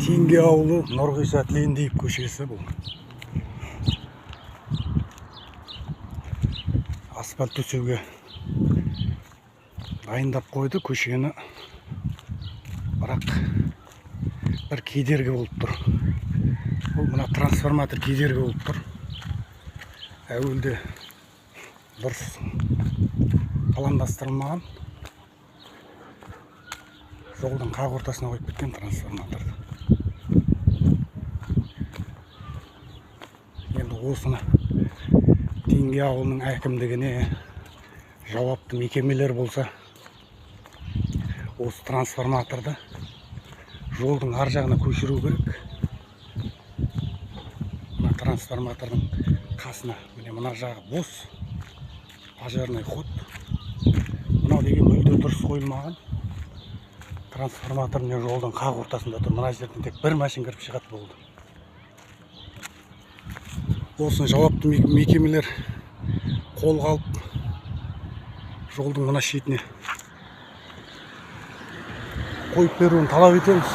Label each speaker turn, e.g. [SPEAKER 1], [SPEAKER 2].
[SPEAKER 1] Теңге ауылы, Нұрғиса Тілендиев көшесі. Бұл асфальт төсеуге дайындап қойды көшені, бірақ бір кедергі болып тұр. Бұл мына трансформатор кедергі болып тұр. Әуелде дұрыс пландастырылмаған, жолдың қақ ортасына қойып кеткен трансформаторды. Енді осыны Теңге ауылының әкімдігіне, жауапты мекемелер болса, осы трансформаторды жолдың ар жағына көшіру керек. Мына трансформатордың қасына, міне, мына жағы бос, пожарный ход. Мынау деген мүлде дұрыс қойылмаған. Трансформатор міне жолдың қақ ортасында тұр. Мына жерден тек бір машина кіріп шығады, болды. Осыны жауапты мекемелер қолға алып, жолдың мына шетіне қойып беруін талап етеміз.